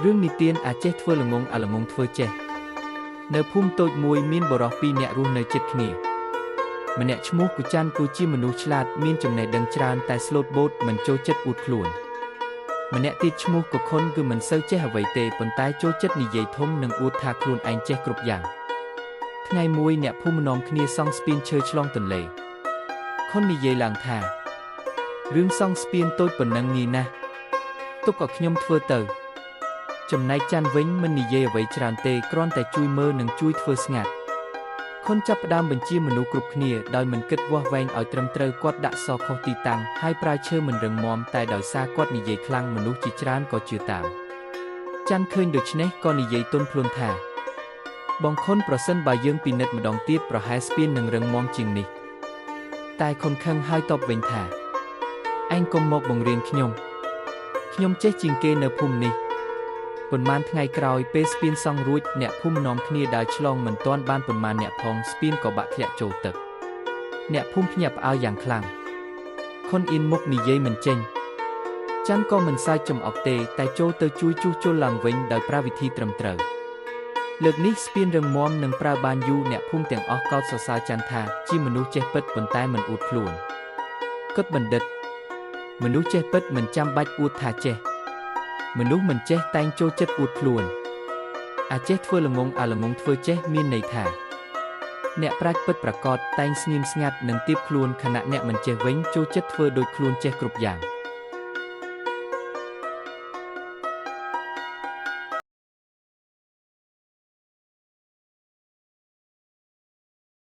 រឿងនិទានអាចេះធ្វើល្ងង់អាល្ងង់ធ្វើចេះនៅភូមិតូចមួយមានបុរសពីរនាក់រស់នៅជិតគ្នាម្នាក់ឈ្មោះគូច័ន្ទគឺជាមនុស្សឆ្លាតមានចំណេះដឹងច្រើនតែស្លូតបូតមិនចូលចិត្តអួតខ្លួនម្នាក់ទៀតឈ្មោះកខុនគឺមិនសូវចេះអ្វីទេប៉ុន្តែចូលចិត្តនិយាយធំនិងអួតថាខ្លួនឯងចេះគ្រប់យ៉ាងថ្ងៃមួយអ្នកភូមិនាំគ្នាសង់ស្ពានឈើឆ្លងទន្លេខុននិយាយឡើងថារឿងសង់ស្ពានតូចប៉ុណ្ណឹងងាយណាស់ទុកឲ្យខ្ញុំធ្វើទៅចំណែកច័ន្ទវិញមិននិយាយអ្វីច្រើនទេគ្រាន់តែជួយមើលនិងជួយធ្វើស្ងាត់ខុនចាប់ផ្ដើមបញ្ជាមនុស្សគ្រប់គ្នាដោយមិនគិតវាស់វែងឲ្យត្រឹមត្រូវគាត់ដាក់សខុសទីតាំងហើយប្រើឈើមិនរឹងមាំតែដោយសារគាត់និយាយខ្លាំងមនុស្សជាច្រើនក៏ជឿតាមច័ន្ទឃើញដូច្នេះក៏និយាយទន់ភ្លន់ថាបងខុនប្រសិនបើយើងពិនិត្យម្ដងទៀតប្រហែលស្ពាននឹងរឹងមាំជាងនេះតែខុនខឹងហើយតបវិញថាឯងកុំមកបង្រៀនខ្ញុំខ្ញុំចេះជាងគេនៅភូមិនេះប៉ុន្មានថ្ងៃក្រោយពេលស្ពានសង់រួចអ្នកភូមិនាំគ្នាដើរឆ្លងមិនទាន់បានប៉ុន្មានអ្នកផងស្ពានក៏បាក់ធ្លាក់ចូលទឹកអ្នកភូមិភ្ញាក់ផ្អើលយ៉ាងខ្លាំងខុនអៀនមុខនិយាយមិនចេញច័ន្ទក៏មិនសើចចំអកទេតែចូលទៅជួយជួសជុលឡើងវិញដោយប្រើវិធីត្រឹមត្រូវលើកនេះស្ពានរឹងមាំនិងប្រើបានយូរអ្នកភូមិទាំងអស់កោតសរសើរច័ន្ទថាជាមនុស្សចេះពិតប៉ុន្តែមិនអួតខ្លួនគិតបណ្ឌិតមនុស្សចេះពិតមិនចាំបាច់អួតថាចេះមនុស្សមិនចេះតែងចូលចិត្តអួតខ្លួនអាចេះធ្វើល្ងង់អាល្ងង់ធ្វើចេះមានន័យថាអ្នកប្រាជ្ញពិតប្រាកដតែងស្ងៀមស្ងាត់និងទាបខ្លួនខណៈអ្នកមិនចេះវិញចូលចិត្តធ្វើដូចខ្លួនចេះគ្រប់យ៉ាង។